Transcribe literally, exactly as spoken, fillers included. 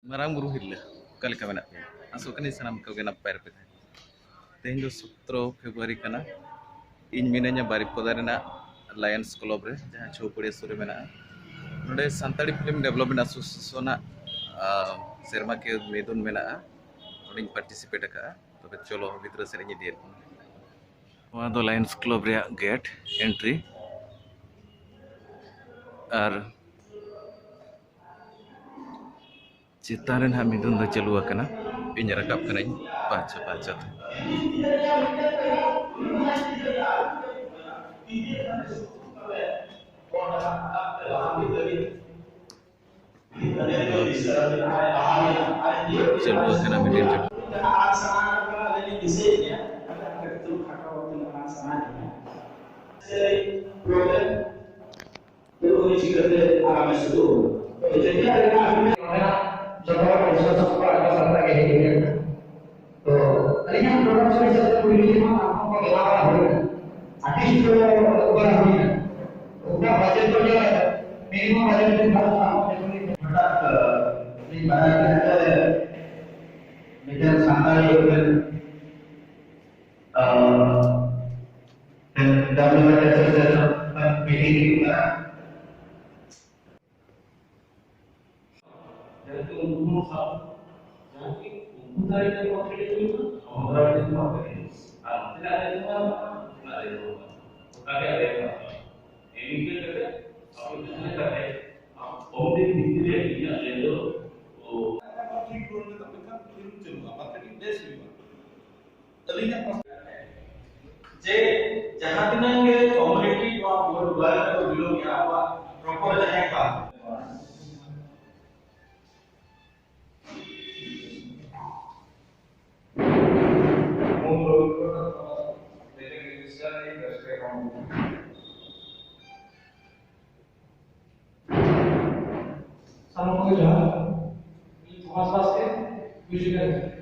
ᱢᱟᱨᱟᱝ ᱵᱩᱨᱩ ᱦᱤᱨᱞᱟᱹ, ᱚᱠᱟ ᱞᱮᱠᱟ ᱢᱮᱱᱟᱜ ᱯᱮᱭᱟ? ᱟᱥᱚᱜ ᱠᱟᱹᱱᱟᱹᱧ ᱥᱟᱱᱟᱢ ᱠᱚᱜᱮ ᱱᱟᱯᱟᱭ ᱨᱮᱯᱮ ᱛᱟᱦᱮᱱᱟ᱾ ᱛᱮᱦᱮᱧ ᱫᱚ ᱥᱚᱛᱨᱚ ᱯᱷᱮᱵᱽᱨᱩᱣᱟᱨᱤ ᱠᱟᱱᱟ᱾ ᱤᱧ ᱢᱤᱱᱟᱹᱧᱟ ᱵᱟᱨᱤᱯᱚᱫᱟ ᱨᱮᱱᱟᱜ ᱞᱟᱭᱚᱱᱥ ᱠᱞᱟᱵᱽ ᱨᱮ, ᱡᱟᱦᱟᱸ ᱪᱷᱚᱯᱩᱲᱤᱭᱟᱹ ᱥᱩᱨ ᱨᱮ ᱢᱮᱱᱟᱜᱼᱟ᱾ ᱱᱚᱰᱮ ᱥᱟᱱᱛᱟᱲᱤ ᱯᱷᱤᱞᱢ ᱰᱮᱵᱷᱞᱚᱯᱢᱮᱱᱴ ᱮᱥᱳᱥᱤᱭᱮᱥᱚᱱᱟᱜ, ᱟ, ᱥᱮᱨᱢᱟᱠᱤᱭᱟᱹ ᱢᱤᱫᱩᱱ ᱢᱮᱱᱟᱜᱼᱟ᱾ ᱚᱸᱰᱮᱧ ᱯᱟᱨᱴᱤᱥᱤᱯᱮᱴ ᱟᱠᱟᱫᱼᱟ᱾ ᱛᱚᱵᱮ ᱪᱚᱞᱚ, ᱵᱷᱤᱛᱨᱤ ᱥᱮᱫ ᱤᱧ ᱤᱫᱤᱭᱮᱫ ᱵᱚᱱᱟ᱾ ᱱᱚᱣᱟ ᱫᱚ ᱞᱟᱭᱚᱱᱥ ᱠᱞᱟᱵᱽ ᱨᱮᱭᱟᱜ ᱜᱮᱴ ᱮᱱᱴᱨᱤ᱾ ᱟᱨ ᱪᱮᱛᱟᱱ ᱨᱮ ᱱᱟᱦᱟᱜ ᱢᱤᱫᱩᱱ ᱫᱚ ᱪᱟᱹᱞᱩ ᱟᱠᱟᱱᱟ᱾ ᱤᱧ ᱨᱟᱠᱟᱵ ᱠᱟᱹᱱᱟᱹᱧ ᱯᱟᱦᱪᱟ ᱯᱟᱦᱪᱟ ᱛᱮ᱾ ᱪᱟᱹᱞᱩ ᱟᱠᱟᱱᱟ ᱢᱤᱫᱩᱱ ᱪᱟᱹᱞᱩ᱾ ᱩᱱᱤ ᱪᱤᱠᱟᱹᱛᱮ ᱟᱨᱟᱢᱮ ᱥᱩᱨᱩᱜᱼᱟ? ᱛᱚ, ᱡᱮ ᱡᱟᱦᱟᱸ ᱞᱮᱠᱟ ᱟᱵᱤᱱ ᱱᱚᱰᱮᱱᱟᱜ ᱡᱚᱛᱚ ᱦᱚᱲ ᱵᱤᱥᱣᱟᱥ ᱠᱚ ᱟᱠᱚ ᱥᱟᱶᱛᱟ ᱜᱮ ᱦᱮᱡ ᱞᱮᱱᱟ᱾ ᱛᱚ, ᱟᱹᱞᱤᱧᱟᱜ ᱯᱨᱚᱰᱟᱠᱥᱚᱱ ᱦᱤᱥᱟᱹᱵ ᱛᱮ ᱯᱩᱭᱞᱩ ᱡᱮᱢᱚᱱ ᱟᱨᱴᱤᱥᱴ ᱠᱚ ᱩᱫᱩᱜ ᱵᱟᱲᱟ ᱦᱩᱭᱱᱟ᱾ ᱚᱱᱟ ᱵᱟᱡᱮᱴ ᱠᱚ ᱧᱮᱞ ᱠᱟᱛᱮ, ᱢᱤᱱᱤᱢᱟᱢ ᱵᱟᱡᱮᱴ ᱛᱤᱱ ᱵᱷᱟᱜ ᱠᱟᱱᱟ, ᱦᱚᱴᱟᱛ, ᱟᱹᱞᱤᱧ ᱵᱟᱲᱟᱭ ᱠᱮᱫᱟ ᱡᱮ ᱢᱤᱫᱴᱮᱱ ᱥᱟᱱᱛᱟᱲᱤ ᱩᱯᱮᱞ, ᱟᱸ, ᱰᱮᱵᱷᱞᱚᱯᱢᱮᱱᱴ ᱮᱥᱳᱥᱤᱭᱮᱥᱚᱱ ᱢᱤᱴᱤᱝ ᱦᱩᱭᱩᱜ ᱠᱟᱱᱟ᱾ ᱡᱮᱦᱮᱛᱩ ᱩᱱᱠᱩ ᱦᱚᱸ ᱥᱟᱵ, ᱡᱟᱦᱟᱸ ᱠᱤ ᱩᱱᱠᱩ ᱫᱟᱨᱟᱭ ᱛᱮ ᱠᱚᱢᱯᱤᱴᱤᱥᱚᱱ ᱦᱩᱭᱩᱜᱼᱟ, ᱟᱵᱚ ᱫᱟᱨᱟᱭ ᱛᱮ ᱠᱚᱢᱯᱤᱴᱤᱥᱚᱱ᱾ ᱟᱨ ᱱᱚᱛᱮᱱᱟᱜ ᱨᱮ ᱡᱮᱢᱚᱱ, ᱱᱚᱛᱮᱱᱟᱜ ᱨᱮ ᱡᱮᱢᱚᱱ᱾ ᱜᱚᱴᱟ ᱜᱮ ᱟᱞᱮ ᱠᱚ᱾ ᱱᱤᱝᱠᱟᱹ ᱠᱟᱛᱮ ᱟᱵᱚ ᱡᱟᱦᱟᱸ ᱞᱮᱠᱟᱛᱮ ᱟᱵᱚ ᱠᱚᱢ ᱫᱤᱱ ᱵᱷᱤᱛᱤᱨ ᱨᱮ ᱤᱧᱟᱹᱜ ᱞᱟᱹᱭ ᱫᱚ, ᱚ, ᱴᱷᱤᱠ ᱨᱩᱣᱟᱹᱲ ᱠᱟᱛᱮ ᱢᱮᱱᱠᱷᱟᱱ ᱯᱷᱤᱞᱢ ᱪᱟᱹᱞᱩᱜᱼᱟ, ᱢᱟᱨᱠᱮᱴᱤᱝ ᱵᱮᱥ ᱦᱩᱭᱩᱜᱼᱟ᱾ ᱟᱹᱞᱤᱧᱟᱜ ᱯᱟᱥ-, ᱡᱮ ᱡᱟᱦᱟᱸ ᱛᱤᱱᱟᱹᱜ ᱜᱮ ᱠᱚᱢᱤᱭᱩᱱᱤᱴᱤ ᱱᱚᱣᱟ ᱵᱳᱨᱰ ᱫᱩᱣᱟᱨ ᱨᱮᱠᱚ belong ᱜᱮᱭᱟ, ᱟᱵᱚᱣᱟᱜ proper ᱡᱟᱦᱟᱸᱭ ᱠᱟᱱ᱾ ᱥᱟᱱᱟᱢ ᱠᱚᱜᱮ ᱡᱚᱦᱟᱨ᱾ ᱤᱧ ᱛᱷᱚᱢᱟᱥ ᱵᱟᱥᱠᱮ, ᱢᱤᱣᱡᱤᱠ ᱰᱟᱭᱨᱮᱠᱴᱚᱨ᱾